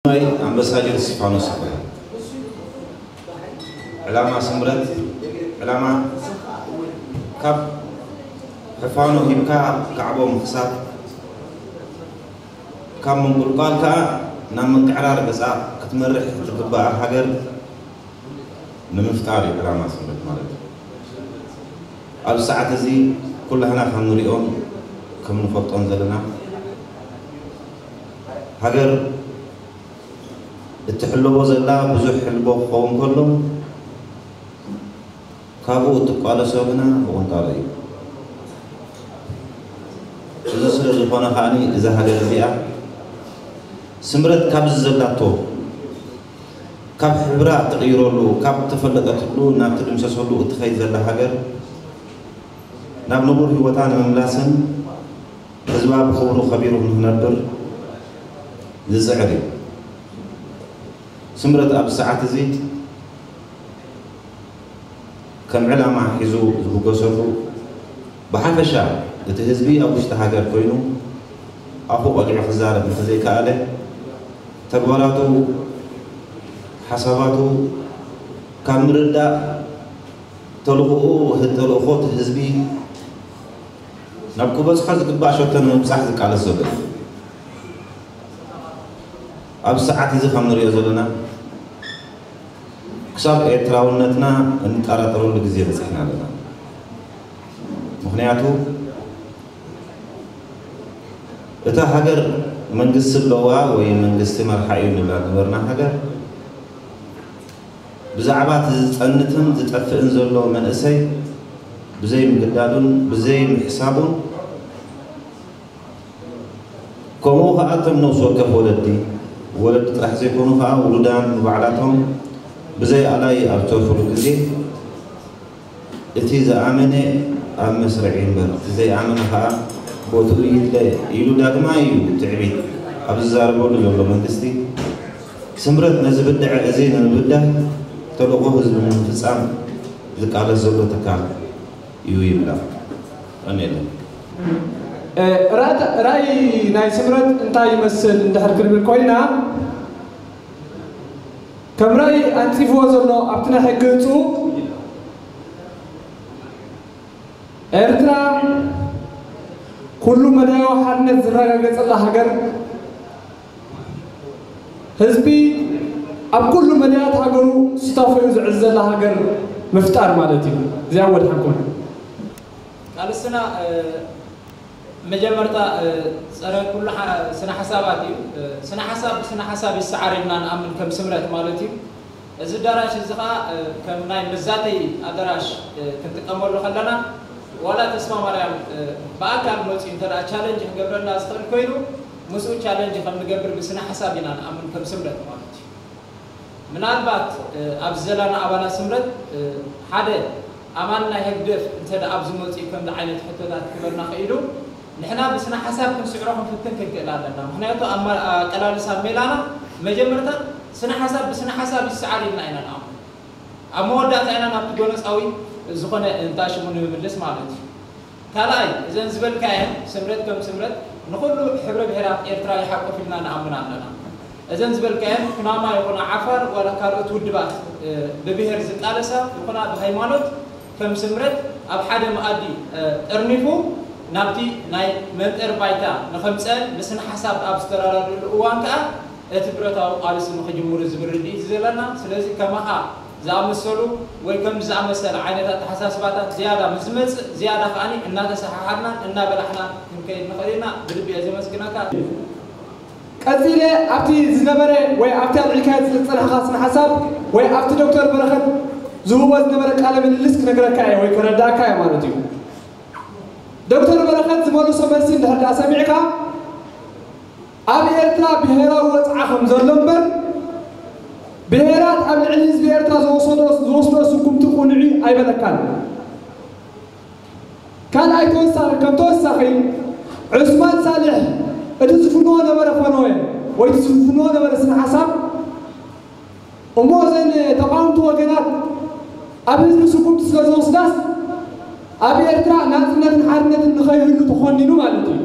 ናይ ኣምባሳደር እስጢፋኖስ ይበሃል። ዕላማ ስምረት፣ ዕላማ ካብ ሕፋኑ ሂብካ ካዕቦ ምኽሳብ፣ ካብ ምንቁልቋል ከኣ ናብ ምቅዕራር ገጻ ክትመርሕ እትግባኣ ሃገር ንምፍጣር እዩ ዕላማ ስምረት ማለት እዩ። ኣብዚ ሰዓት እዚ ኩላህና ከም ንሪኦን ከም ንፈልጦን ዘለና ሃገር እትሕለቦ ዘላ ብዙሕ ሕልቦ ክኸውን ከሎ ካብኡ እትቋለሶ ግና ብቑንጣሮ እዩ። እዚ ስለ ዝኾነ ከኣኒ እዛ ሃገር እዚኣ ስምረት ካብዚ ዘላቶ ካብ ሕብራ እትቕይረሉ ካብ ተፈለጠትሉ ናብ ትድምሰሰሉ እትኸይድ ዘላ ሃገር ናብ ንቡር ህይወታ ንምምላስን ህዝባ ብኽብሩ ከቢሩ ንክነብር ዝጽዕር እዩ። ስምረት ኣብዚ ሰዓት እዚ ከም ዕላማ ሒዙ ዝብገሰሉ ብሓፈሻ እቲ ህዝቢ ኣብ ውሽጢ ሃገር ኮይኑ ኣፉ ቆጢዑ ክዛረብ እንተዘይከኣለ ተግባራቱ ሓሳባቱ ካብ ምርዳእ ተልእኾኡ ተልእኾ እቲ ህዝቢ ናብ ክበጽሖ ዝግባእ ሸቶ ንምብጻሕ ዝቃለስ ዘሎ እዩ። ኣብዚ ሰዓት እዚ ከም ንሪኦ ዘለና ክሳብ ኤርትራውነትና እንጠራጠረሉ ግዜ በጺሕና ኣለና። ምኽንያቱ እታ ሃገር መንግስቲ ኣለዋ ወይ መንግስቲ መርሓ እዩ ንብላ ዝነበርና ሃገር ብዛዕባ እቲ ዝጸንትን ዝጠፍእን ዘሎ መንእሰይ ብዘይ ምግዳዱን ብዘይ ምሕሳቡን ከምኡ ከኣ እቶም ነፍሲ ወከፍ ወለዲ ወለዲ ጥራሕ ዘይኮኑ ከኣ ውሉዳን ንባዕላቶም ብዘይ ኣላይ ኣብ ዝተርፍሉ ግዜ እቲ ዝኣመነ ኣብ መስርዕ ይንበር እቲ ዘይኣመነ ከኣ ቦትኡ ይድለ ኢሉ ዳግማይ እዩ ትዕቢት ኣብ ዝዛረበሉ ዘሎ መንግስቲ ስምረት ነዚ ብድዐ እዚ ንምብዳህ ተልእኾ ህዝቢ ንምፍጻም ዝቃለስ ዘሎ ትካል እዩ ይብላ። ቀኒለ። ራእይ ናይ ስምረት እንታይ ይመስል እንድሕር ክንብል ኮይና ከም ራእይ ኣንጺፍዎ ዘሎ ኣብቲ ናይ ሕጊ ህፁ ኤርትራ ኩሉ መዳያዊ ሓርነት ዝረጋገጸላ ሃገር ህዝቢ ኣብ ኩሉ መዳያት ሃገሩ ስታፈዩ ዝዕዘላ ሃገር ምፍጣር ማለት እዩ። እዚኣ ወድሓንኩም። ቃልስና መጀመርታ ጸረ ኩሉ ስነ ሓሳባት እዩ። ስነ ሓሳብ ብስነ ሓሳብ ይሰዓር ኢልና ንኣምን ከም ስምረት ማለት እዩ። እዚ ኣዳራሽ እዚ ከዓ ከም ናይ መዛተይ ኣዳራሽ ክንጥቀመሉ ከለና ዋላ ተስፋ ማርያም ብኣካል መፂኡ እንተ ቻለንጅ ክገብረና ዝኽእል ኮይኑ ምስኡ ቻለንጅ ከም ንገብር ብስነ ሓሳብ ኢና ንኣምን ከም ስምረት ማለት እዩ። ምናልባት ኣብዚ ዘለና ኣባላት ስምረት ሓደ ኣማን ናይ ህግደፍ እንተ ኣብዚ መፂኡ ከምዚ ዓይነት ሕቶታት ክበና ክኢሉ ንሕና ብስነ ሓሳብ ክንስዕሮ ክንፍትን ክንክእል ኣለና። ምክንያቱ ኣቀላልሳ ሜላና መጀመርታ ስነ ሓሳብ ብስነ ሓሳብ ይሰዓር ኢልና ኢና ንኣምኖ። ኣብ መወዳእታ ኢና ናብቲ ጎነፃዊ ዝኾነ እንታሽሙ ንምምልስ ማለት እዩ። ካልኣይ እዘን ዝበልካየን ስምረት ከም ስምረት ንኹሉ ሕብረ ብሄራት ኤርትራ ይሓቁፍ ኢልና ንኣምን ኣለና። እዘን ዝበልካየን ኩናማ ይኹና ዓፋር ዋላ ካልኦት ውድባት ብብሄር ዝቃለሳ ይኹና ብሃይማኖት ከም ስምረት ኣብ ሓደ መኣዲ ጠርኒፉ ናብቲ ናይ መንጠር ባይታ ንኸምፀአን ምስን ሓሳብ ኣብ ዝተረዳድእሉ እዋን ከዓ እቲ ብረታዊ ቃልሲ ንኽጅምሩ ዝብል ርድኢት ዘለና። ስለዚ ከማኻ ዝኣመሰሉ ወይ ከምዚ ዝኣመሰለ ዓይነት ኣተሓሳስባታት ዝያዳ ምስ ዝመፅእ ዝያዳ ከዓኒ እናተሰሓሓርናን እናበላሕናን ክንከይድ ንኽእል ኢና። ብልቢ እየ ዘመስግነካ። ቀፂለ ኣብቲ ዝነበረ ወይ ኣብቲ ኣልዒልካዮ ዝፀናሕኻ ስነ ሓሳብ ወይ ኣብቲ ዶክተር በረኸት ዝህቦ ዝነበረ ቃለ ምልልስ ክነግረካ እየ ወይ ከረዳእካ እየ ማለት እዩ። ዶክተር በረኸት ዝመልሶ መልሲ እንድሕር ደኣ ሰሚዕካ ኣብ ኤርትራ ብሄራዊ ወፅዓ ከም ዘሎ እምበር ብሄራት ኣብ ልዕሊ ህዝቢ ኤርትራ ዝወሰዶ ዝወስዶ ስጉምቲ ቁኑዕ እዩ ኣይበለካን። ካልኣይ ተወሳኺ ከም ተወሳኺ ዑስማን ሳልሕ እቲ ዝፍንዎ ነበረ ፈነወ ወይ እቲ ዝፍንዎ ነበረ ስነ ሓሳብ እሞ እዘን ተቃወምቲ ወገናት ኣብ ህዝቢ ስጉምቲ ስለ ዝወስዳስ ኣብ ኤርትራ ናጽነትን ሓርነትን ንኸይህሉ ተኾኒኑ ማለት እዩ።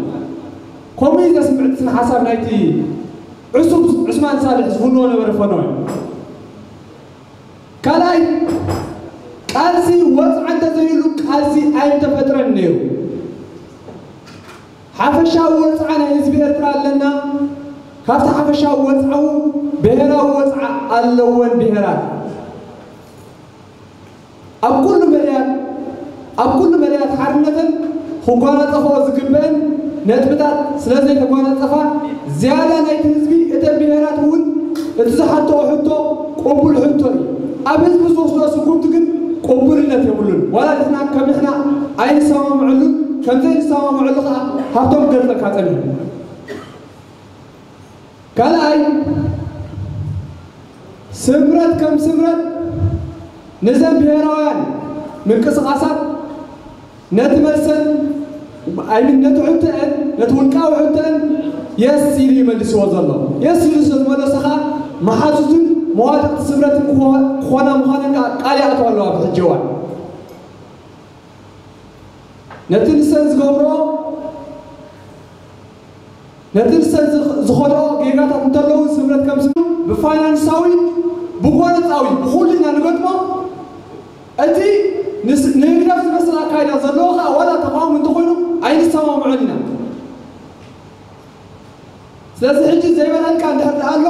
ከምኡ እዩ ዘስምዕ እቲ ስነ ሓሳብ ናይቲ ዕሱብ ዑስማን ሳልሕ ዝፍንዎ ነበረ ፈነወ። ካልኣይ፣ ቃልሲ ወፅዓ እንተዘይሉ ቃልሲ ኣይምተፈጥረን ነይሩ። ሓፈሻዊ ወፅዓ ናይ ህዝቢ ኤርትራ ኣለና። ካብቲ ሓፈሻዊ ወፅዓኡ ብሄራዊ ወፅዓ ኣለወን ብሄራት። ኣብ ኩሉ መዳያት ኣብ ኩሉ መዳያት ሓርነተን ክጓናፀፎ ዝግበአን ነጥብታት ስለ ዘይተጓናፀፋ፣ ዝያዳ ናይቲ ህዝቢ፣ እተን ብሄራት እውን እቲ ዝሓተኦ ሕቶ ቅቡል ሕቶ እዩ። ኣብ ህዝቢ ዝወስዶ ስጉምቲ ግን ቅቡልነት የብሉን። ዋላ ንሕና ከም ንሕና ኣይንሰማምዐሉን፣ ከም ዘይንሰማምዐሉ ከዓ ሃብቶም ክገልፀልካ ፀኒሑ። ካልኣይ፣ ስምረት ከም ስምረት ንዘን ብሄራውያን ምንቅስቓሳት ነቲ መልሰን፣ ኣይምን ነቲ ሕቶአን፣ ነቲ ውልቃዊ ሕቶአን የስ ኢሉ ይመልስዎ ዘሎ። የስ ኢሉ ስለ ዝመለሰ ከዓ መሓዙትን መዋድቕቲ ስምረትን ክኾ-፣ ክኾና ምዃነን ከዓ ቃል ይኣትዋ ኣለዋ ብሕጂ እዋን። ነቲ ንሰን ዝገብሮ፣ ነቲ ንሰን ዝኽ-፣ ዝኸድኦ ጌጋታት እንተለዉ ስምረት ከም ስም ብፋይናንሳዊ፣ ብቆረፃዊ፣ ብኹሉ ኢና ንገጥሞ። እቲ ንስ-፣ ንህግደፍ ዝመስል ኣካይዳ ዘለዎ ከዓ ዋላ ተቃውሞ እንተኾይኑ ኣይንሰማምዖን ኢና። ስለዚ ሕጂ ዘይበልዐልካ እንድሕር ደኣ ኣሎ፣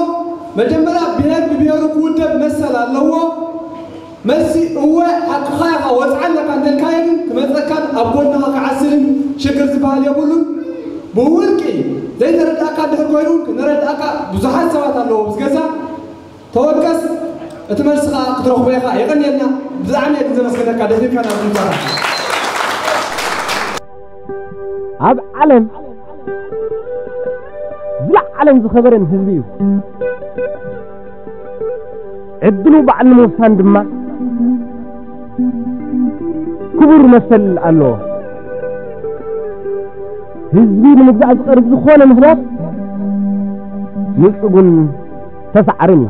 መጀመርያ ብሄር ብብሄሩ ክውደብ መሰል ኣለዎ። መልሲ እወ ሓቅኻ ኢኻ ወፅዓ ኣለካ እንተልካዮ ግን ክመፀካን ኣብ ጎንኻ ክዓስልን ሽግር ዝበሃል የብሉን። ብውልቂ ዘይተረዳእካ እንድሕር ኮይኑ ክንረዳእካ ብዙሓት ሰባት ኣለዎ ምስ ገዛ ተወቀስ፣ እቲ መልሲ ከዓ ክትረኽቦ ኢኻ። የቐንየልና። ብጣዕሚ እየ ግን ዘመስግነካ ደፊርካ ናብ ዝምባራ። ኣብ ዓለም ዝለዓለን ዝኸበረን ህዝቢ እዩ። ዕድሉ ባዕሉ ንምውሳን ድማ ክቡር መሰል ኣለዎ። ህዝቢ ንምግዛእ ዝቐርብ ዝኾነ ምኽንያት ንጹግን ተሳዓርን እዩ።